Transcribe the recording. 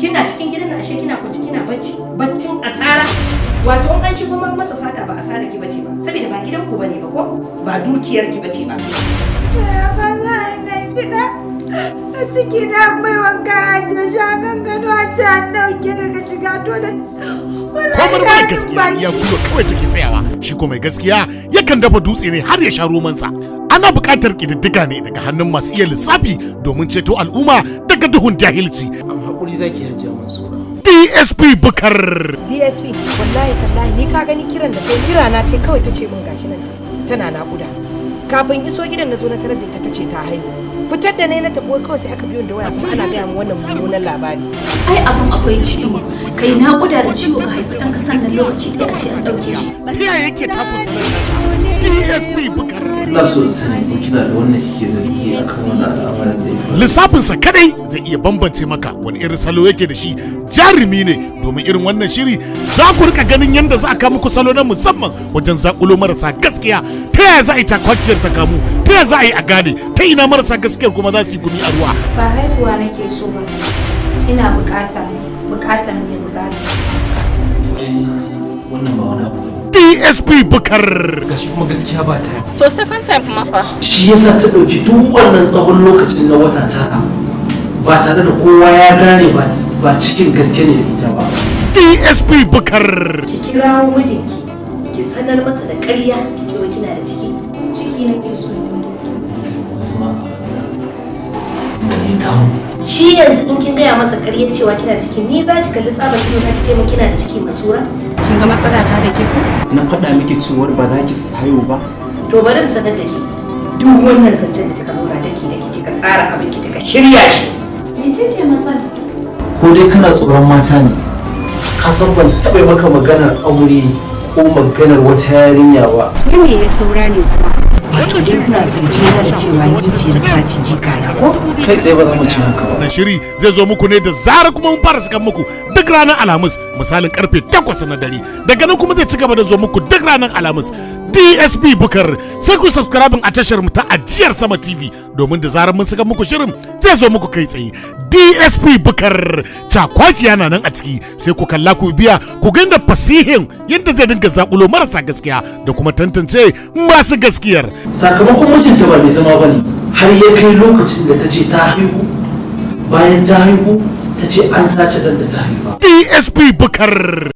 Kina cikin gidan nan, ashe kina kwance kina bacci, baccin asara. Wato in an shigo ma masa sata ba asara ki bace ba, saboda ba gidan ku bane ba, ko ba dukiyar ki bace ba. Ya ba za a yi haifi ɗa a ciki na mai wanka a ce shi a kan gado, a ce an ɗauke daga shiga toilet. Komar mara gaskiya iya gwiwa kawai take tsayawa, shi ko mai gaskiya yakan dafa dutse ne har ya sha romansa. Ana buƙatar ƙididdiga ne daga hannun masu iya lissafi domin ceto al'umma daga duhun jahilci. Am hakuri zaki, Hajiya Mansura. DSP Bukar. DSP, wallahi tallahi ni ka gani kiran da kai kira na tai kawai tace min gashi nan tana naƙuda. Kafin iso gidan na zo na tarar da ita, tace ta haihu. Fitar da ne na tafi kawai sai aka biyo da waya kuma ana gaya min wannan mummunan labari. Ai abun akwai ciwo, kai naƙuda da ciwo ka haifi ɗanka, sannan lokaci ɗaya a ce an ɗauke shi. Ta yaya yake takun salon nasa, DSP Bukar? Ina so in sani ko kina da wannan kike zargi akan wannan al'amarin da ya faru. Lissafinsa kadai zai iya bambance maka wani irin salo yake da shi. Jarumi ne, domin irin wannan shiri za ku rika ganin yadda za a kawo muku salo na musamman wajen zakulo marasa gaskiya. Ta yaya za a yi takwakiyar ta kamu? Ta yaya za a yi a gane ta ina marasa gaskiyar kuma za su yi gumi a ruwa? Ba haihuwa nake so ba. Ina bukata ne, bukatar mai bukata. Ai wannan ba wani abu bane. DSP Bukar. Gashi kuma gaskiya ba ta. To, second time kuma fa? Shi yasa ta ɗauki duk wannan tsawon lokacin na wata 9 ba tare da kowa ya gane ba ba cikin gaske ne da ita ba. DSP Bukar. Ki kirawo mijinki, ki sanar masa da ƙarya, ki ce wai kina da ciki. Ciki nake so in yi. Wasu ma a banza da ni ta mu. Shi yanzu in kin gaya masa ƙaryar cewa kina da ciki, ni za ki kalli tsabar ido na ki ce min kina da ciki, Masura? Kin ga matsala ta da ke ko? Na faɗa miki cewar ba za ki haihu ba. To, bari in sanar da ke, duk wannan zancen da kika zauna daki daki kika tsara abin ki, kika shirya shi. Mece ce matsala? Ko dai kana tsoron mata ne? Ka san ban taɓa maka maganar aure ko maganar wata yarinya ba. Wai me ya saura ne kuma? Wato dai kuna zargi na da cewa ni ce na saci jika na, ko? Kai tsaye ba za mu ci haka ba. Wannan shiri zai zo muku ne da zarar kuma mun fara sakan muku duk ranar Alhamis, misalin karfe 8 na dare. Daga nan kuma zai ci gaba da zo muku duk ranar Alhamis. DSP Bukar, sai ku subscribe a tashar mu ta Ajiyar Sama TV domin da zarar mun saka muku shirin zai zo muku kai tsaye. DSP Bukar, cakwakiya na nan a ciki, sai ku kalla ku biya ku ga yadda fasihin yadda zai dinga zakulo marasa gaskiya da kuma tantance masu gaskiyar. Sakamakon mijinta ba mai zama ba ne, har ya kai lokacin da ta ce ta haihu, bayan ta haihu ta ce an sace ɗan da ta haifa. DSP Bukar.